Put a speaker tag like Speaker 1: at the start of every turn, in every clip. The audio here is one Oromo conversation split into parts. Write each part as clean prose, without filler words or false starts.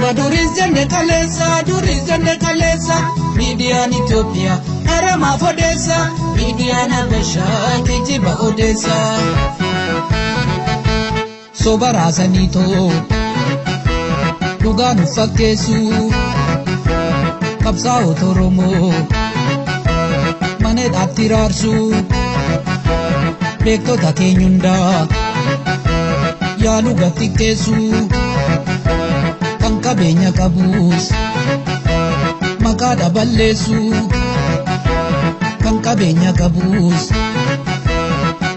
Speaker 1: Ajaa'iba duris jenne kaleessa duris jenne kaleessa miidiyaan Itoophiyaa haramaaf odeessa miidiyaan Habashaa kijiba odeessa. Soba raasaniitoo dhugaa nu fakkeessu qabsaa'ota Oromoo mana hidhaatti raarsu beektota keenya hundaa yaaluu gattikkeessu. Kan qabeenya qabus maqaa dhaballeessu kan qabeenya qabus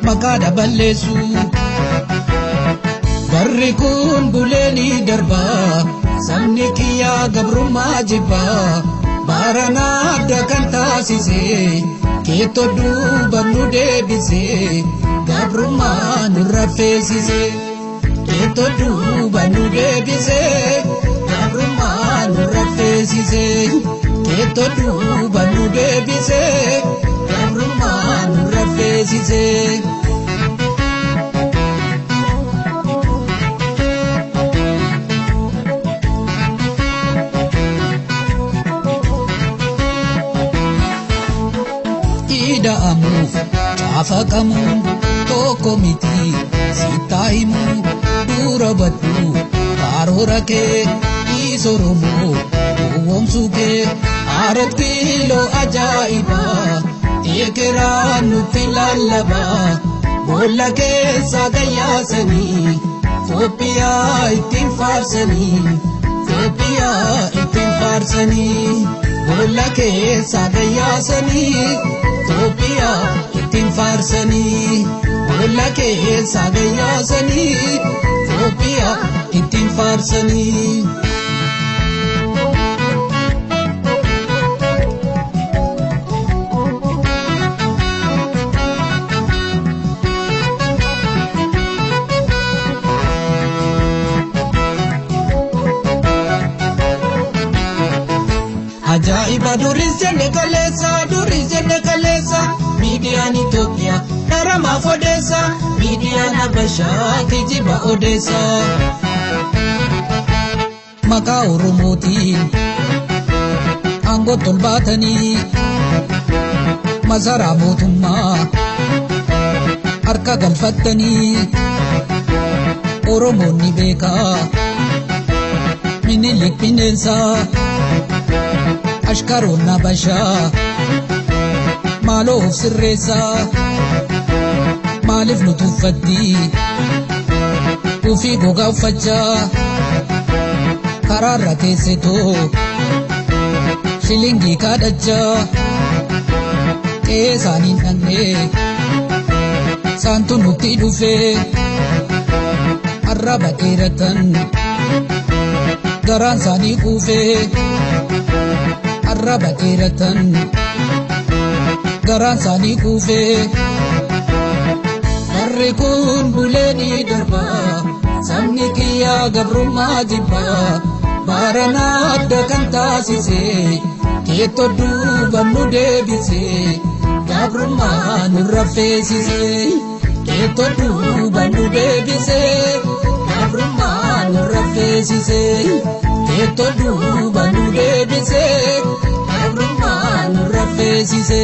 Speaker 1: maqaa dhaballeessu. Barri kun bulee ni darba sabni kiyyaa gabrummaa jibba baranaa adda kan taasise keettoo duuba nu deebise gabrummaa nurra feesise. Keettoo duuba nu deebise gabrummaa nurra feesise. Keettoo duuba nu deebise gabrummaa nurra feesise. Ida'amuuf caafaqamuun tokko miti sittaa himuu dura baddu karoora kee dhiisa Oromoo gowwoomsuu kee arat kiiloo ajaa'ibaa ekeraan nutti lallabaa boolla keessa gayyaasanii Itoophiyaa ittiin faarsanii Itoophiyaa ittiin faarsanii boolla keessa gayyaasanii Itoophiyaa ittiin faarsanii boolla keessa gayyaasanii Itoophiyaa ittiin faarsanii. Ajaa'iba duris jenne kaleessa duris jenne kaleessa miidiyaan Itoophiyaa haramaaf odeessa miidiyaan Habashaa kijiba odeessa. Maqaa Oromootiin aangoo tolbaatanii masaraa mootummaa harka galfattanii Oromoonni beekaa Minilik bineensaa. Ashkaroon Habashaa maaloo of sirreessaa maaliif nu tuffatti ufii gogaa uffachaa karaarra teessetoo shilingii kaadhachaa qe'ee isaanii hin dhaqnee saantu nutti dhufee arraba dheeratan garaan isaanii quufee. Arraba dheeratan garaan isaanii kuufee. Barri kun bulee ni darba sabni kiyyaa gabrummaa jibba baranaa adda kan taasise keettoo duuba nu deebise gabrummaa nurra feesise. Keettoo duuba nu deebise gabrummaa nurra feesise. Keettoo duuba nu deebise gabrummaa nurra feesise.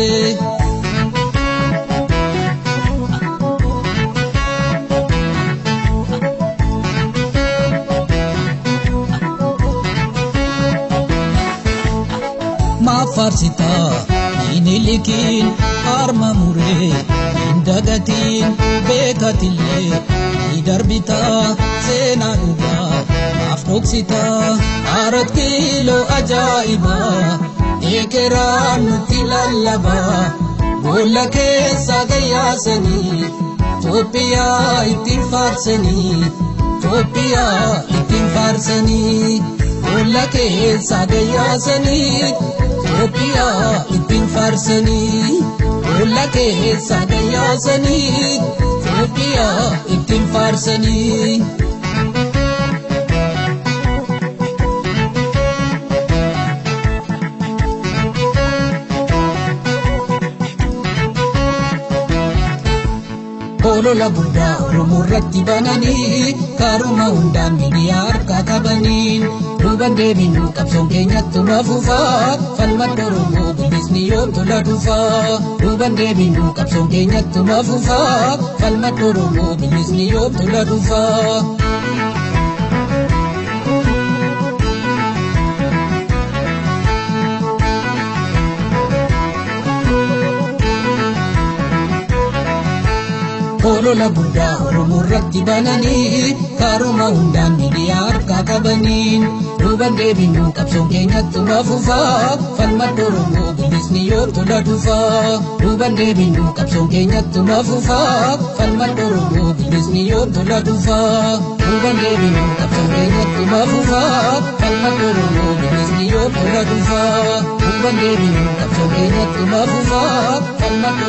Speaker 1: Maaf faarsitaa Minilikiin harma muree hin dagatiin beekatillee ni darbitaa seenaa dhugaa. Maaf dhoksitaa arat kiiloo ajaa'ibaa ekeraan nutti lallabaa boolla keessa gayyaasanii Itoophiyaa ittiin faarsanii Itoophiyaa ittiin faarsanii boolla keessa gayyaasanii Itoophiyaa ittiin faarsanii boolla keessa gayyaasanii Itoophiyaa ittiin faarsanii. Olola guddaa Oromoo irratti bananii karuma hundaan miidiyaa harkaa qabaniin Duuban deebinu qabsoon keenyattuma fufaa falmadda Oromoo bilisni yoom tola dhufaa. Duuban deebinu qabsoon keenyattuma fufaa falmadda Oromoo bilisni yoom tola dhufaa. Olola guddaa Oromoo irratti bananii karuma hundaan miidiyaa harkaa qabaniin duuban deebinu qabsoon keenyattuma fufaa falmadda Oromoo bilisni yoom tola dhufaa. Duuban deebinu qabsoon keenyattuma fufaa falmadda Oromoo bilisni yoom tola dhufaa. Duuban deebinu qabsoon keenyattuma fufaa falmadda Oromoo bilisni yoom tola dhufaa. Duuban deebinu qabsoon keenyattuma fufaa falmadda